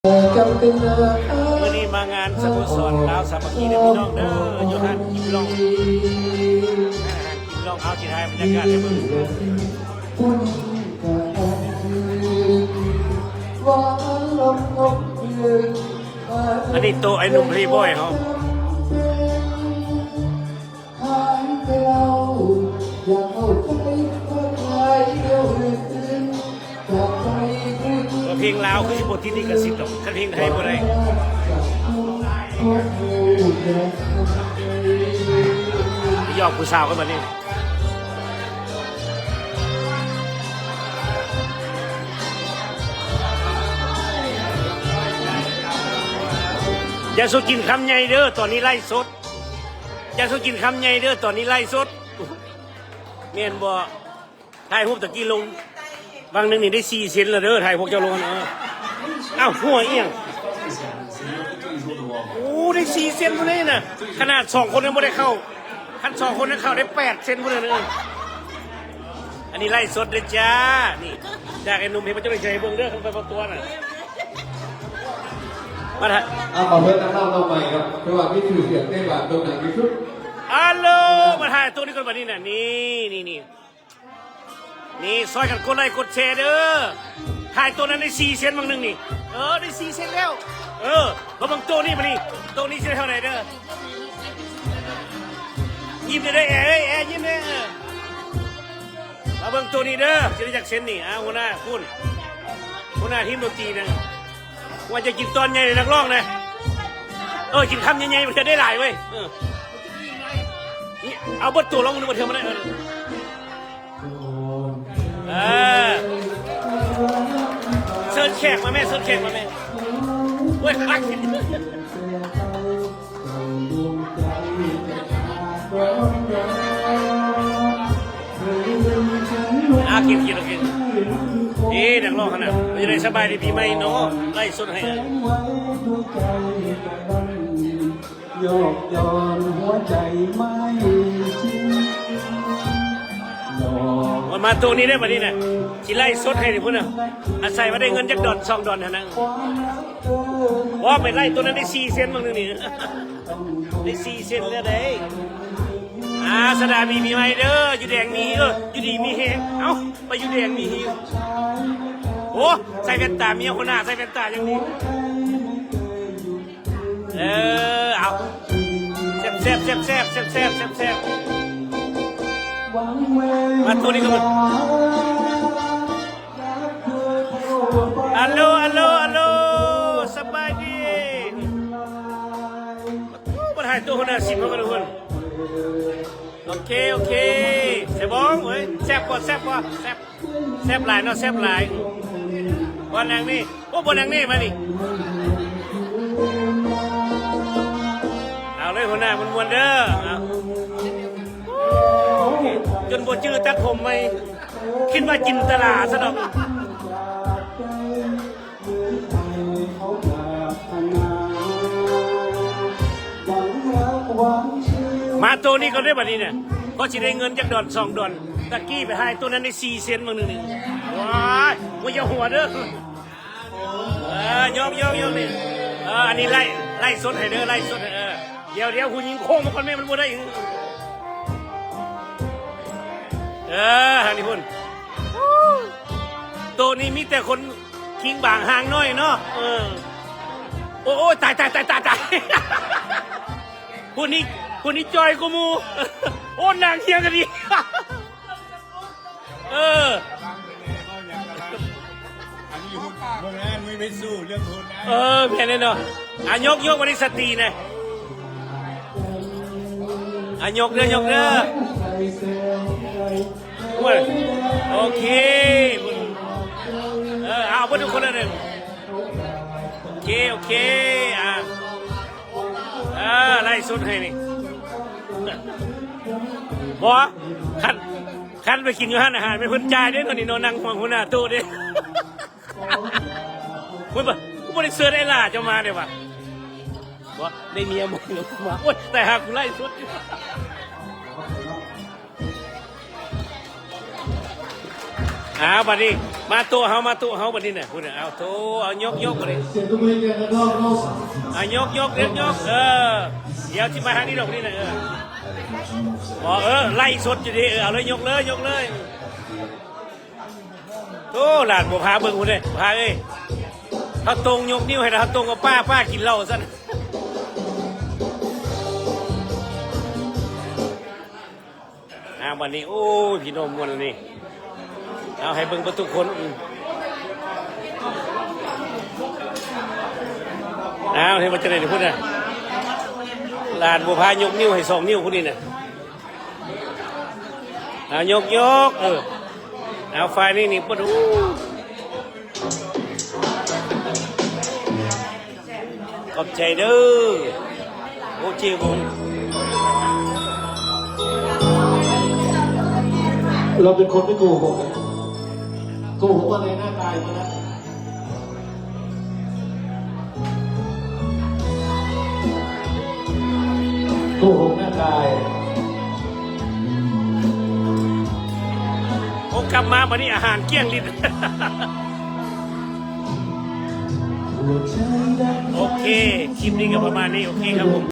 ມື້ນີ້ມາງານສະໂມສອນລາວສາມັກຄີເດີພີ່ນ້ອງເດີ ຢູ່ຮ້ານກິມລອງ ຮ້ານກິມລອງ ເອົາຊິຖ່າຍບັນຍາກາດໃຫ້ເບິ່ງ ອັນນີ້ໂຕະໄອ້ໜຸ່ມເພລບອຍເຮົາ. ເພງລາວຄືຊິບໍ່ຕິດລິຂະສິດດອກ ຄັນເພງໄທບໍ່ໄດ້. ຢອກຜູ້ສາວກັນບັດນີ້. ຢ່າສູ່ກິນຄຳໃຫຍ່ເດີ ຕອນນີ້ໄລຟ໌ສົດ. ຢ່າສູ່ກິນຄຳໃຫຍ່ເດີ ຕອນນີ້ໄລຟ໌ສົດ. ແມ່ນບໍ່? ຖ່າຍຮູບຕະກີ້ລົງ ຫວ່າງໜຶ່ງນີ້ໄດ້ສີ່ເຊັນແລ້ວເດີ ຖ່າຍພວກເຈົ້າລົງຫັ້ນ. ເອີ ອ້າວ ຫົວອີ່ຫຍັງ? ໂອ້ ໄດ້ສີ່ເຊັນພຸ້ນເດ້ນະ ຂະໜາດສອງຄົນຍັງບໍ່ໄດ້ເຂົ້າ ຄັນສອງຄົນຍັງເຂົ້າໄດ້ແປດເຊັນພຸ້ນເດີ. ອັນນີ້ໄລຟ໌ສົດເດີຈ້າ ນີ້ ຈາກໄອ້ໜຸ່ມເຮັດມາ ເຈົ້າໄດ້ໃຈເບິ່ງເດີ ຄັນໄປບໍ່ຕົວະນະ. ມາ ອ່າ ຂໍເຊີນນັກຮ້ອງນ້ອງໃໝ່ເນາະ ເພາະວ່າມີຊື່ສຽງໃນບ້ານໂດ່ງດັງທີ່ສຸດ. ອາໂລ ມາຖ່າຍໂຕະນີ້ກ່ອນບັດນີ້ນະ ນີ້ ນີ້ ນີ້ ນີ້ ຊ່ອຍກັນກົດໄລກົດແຊເດີ ຖ່າຍໂຕະນັ້ນໄດ້ສີ່ເຊັນບາງໜຶ່ງນີ້ ເອີ ໄດ້ສີ່ເຊັນແລ້ວ ເອີ ມາເບິ່ງໂຕະນີ້ບັດນີ້ ໂຕະນີ້ຊິໄດ້ເທົ່າໃດເດີ ຍິ້ມເດີ ແອເອີຍ ແອຍິ້ມເດີ ເອີ ມາເບິ່ງໂຕະນີ້ເດີ ຊິໄດ້ຈັກເຊັນນີ້ ອ້າວ ຫົວໜ້າພຸ້ນ ຫົວໜ້າທີມດົນຕີນະ ວ່າຈະກິນຕອນໃຫຍ່ໃນນັກຮ້ອງນະ ເອີ ກິນຄຳໃຫຍ່ໆ ມັນຈະໄດ້ຫຼາຍເວີຍ ເອີ ນີ້ ເອົາເບິດໂຕະລອງເບິ່ງດູ ບາງເທື່ອມັນໄດ້ ເອີ ເຊີນແຂກມາແມ່ ເຊີນແຂກມາແມ່ ໂອ້ຍ ຄັກ ອາ ກິນ ກິນ ກິນ ນີ້ນັກຮ້ອງຫັ້ນນະ ຢູ່ໃນສະບາຍດີປີໃໝ່ເນາະ ໄລຟ໌ສົດໃຫ້ ຢອກຢອນຫົວໃຈໄມ້ຈິງ ໂອ້ຍ ມາໂຕະນີ້ເດ້ບັດນີ້ນະ ຊິໄລຟ໌ສົດໃຫ້ນີ້ພຸ້ນນະ ອາໄສວ່າໄດ້ເງິນຈັກດອນສອງດອນຫັ້ນນະ ບໍ່ ໄປໄລໂຕະນັ້ນໄດ້ສີ່ເຊັນບາງໜຶ່ງນີ້ ໄດ້ສີ່ເຊັນແລ້ວເດ້ ອາ ສະບາຍດີປີໃໝ່ເດີ ຢູ່ແດງມີ ເອີ ຢູ່ດີມີແຮງ ເອົ້າ ໄປຢູ່ແດງມີແຮງ ໂອ້ ໃສ່ແວ່ນຕາ ເມຍຫົວໜ້າໃສ່ແວ່ນຕາຢ່າງດີ. ເອີ ເອົາ ແຊບໆ ມາໂຕະນີ້ກໍມາ ອາໂລ ອາໂລ ອາໂລ ສະບາຍດີ ໂອ້ ມາຖ່າຍໂຕະຫົວໜ້າສິມເຮົາກັນທຸກຄົນ ໂອເຄ ໂອເຄ ແຊບບໍ່ເອີຍ ແຊບບໍ່ ແຊບບໍ່ ແຊບ ແຊບຫຼາຍເນາະ ແຊບຫຼາຍ ບ່ອນນັ່ງນີ້ ໂອ້ ບ່ອນນັ່ງນີ້ມານີ້ ເອົາເລີຍຫົວໜ້າມ່ວນໆເດີ ເອົາ ຈົນບໍ່ຈື່ຕັດຜົມໃໝ່ ຄິດວ່າຈິນຕະລາຊະດອກ. ມາໂຕະນີ້ກ່ອນເດ້ບັດນີ້ນະ ພໍຊິໄດ້ເງິນຈັກດອນສອງດອນ ຕະກີ້ໄປຖ່າຍໂຕະນັ້ນໄດ້ສີ່ເຊັນບາງໜຶ່ງນີ້ ວ້າຍ ບໍ່ຢ່າຫົວເດີ ເອີ ຢອກໆໆ ນີ້ ເອີ ອັນນີ້ໄລ ໄລສົດໃຫ້ເດີ ໄລສົດໃຫ້ ເອີ ດຽວໆ ຜູ້ຍິງໂຄ້ງມາກ່ອນແມ່ ມັນບໍ່ໄດ້ ເອີ ທາງນີ້ພຸ້ນ ໂຕະນີ້ມີແຕ່ຄົນ ຄິງບາງຮ່າງນ້ອຍເນາະ ເອີ ໂອ້ຍ ຕາຍໆໆໆໆ ຜູ້ນີ້ ຜູ້ນີ້ຈ່ອຍກວ່າໝູ່ ໂອ້ ນາງຮຽງກັນອີກ ເອີ ອັນນີ້ຫຸ່ນ ບໍ່ແມ່ນ ມີໄປສູ້ເລື່ອງຫຸ່ນນະ ເອີ ແມ່ນແນ່ເນາະ ອາ ຍົກໆ ອັນນີ້ສະຕີນະ ອາ ຍົກເດີ ຍົກເດີ. ໂອ້ຍ ໂອເຄ ເອີ ເອົາເບິດທຸກຄົນເລີຍ ໂອເຄ ໂອເຄ ອ່າ ເອີ ໄລສົດໃຫ້ນີ້ ບໍ່ ຄັນ ຄັນໄປກິນຢູ່ຮ້ານອາຫານ ແມ່ນເພິ່ນຈ່າຍເດ້ ຕອນນີ້ເນາະ ນັ່ງຮ່ວມຫົວໜ້າໂຕະເດ້ ໂອ້ຍ ບໍ່ ບໍ່ໄດ້ເຊີນໄອ້ຫຼ້າເຈົ້າມາເດ້ຫວາ ບໍ່ ໄດ້ເມຍໃໝ່ມາ ໂອ້ຍ ຕາຍຫ່າ ກູໄລສົດຢູ່. ອ້າວ ບັດນີ້ມາໂຕະເຮົາ ມາໂຕະເຮົາບັດນີ້ນະ ພຸ້ນນະ ເອົາໂຕະ ເອົາຍົກໆ ບັດນີ້ ເສຍງຕົບມືໃຫ້ແກ່ນັກຮ້ອງເນາະ ອ່າ ຍົກໆ ຍົກໆ ເອີ ດຽວຊິມາທາງນີ້ດອກ ນີ້ນະ ເອີ ບໍ່ ເອີ ໄລຟ໌ສົດຢູ່ເດ້ ເອີ ເອົາເລີຍ ຍົກເລີຍ ຍົກເລີຍ ໂອ້ ຫຼານບໍ່ພາເບິ່ງພຸ້ນເດ້ ພາເອີຍ ເຮົາຕົງຍົກນິ້ວໃຫ້ລະ ເຮົາຕົງວ່າປ້າ ປ້າກິນເຫຼົ້າຊັ້ນ. ອ່າ ບັດນີ້ ໂອ້ຍ ພີ່ນ້ອງມ່ວນນີ້ ເອົາໃຫ້ເບິ່ງເບິດທຸກຄົນ ອືມ ອ້າວ ເຫັນວ່າຈັ່ງໃດນີ້ ພຸ້ນນະ ຫຼານບໍ່ພາຍົກນິ້ວໃຫ້ສອງນິ້ວພຸ້ນນີ້ນະ ເອົາ ຍົກໆ ເອີ ເອົາ ຝ່າຍນີ້ນີ້ ປະດູ ຂອບໃຈເດີ ໂອເຈວົງ ເຮົາເປັນຄົນໄມ່ໂກຫົກນະ ໂກຫົກມາໃນໜ້າຕາຍມານະ ໂກຫົກໜ້າຕາຍ ໂອ້ ກັບມາບັດນີ້ອາຫານກ້ຽງລິ້ນ ໂອເຄ ຄລິບນີ້ກໍປະມານນີ້ ໂອເຄຄັບຜົມ.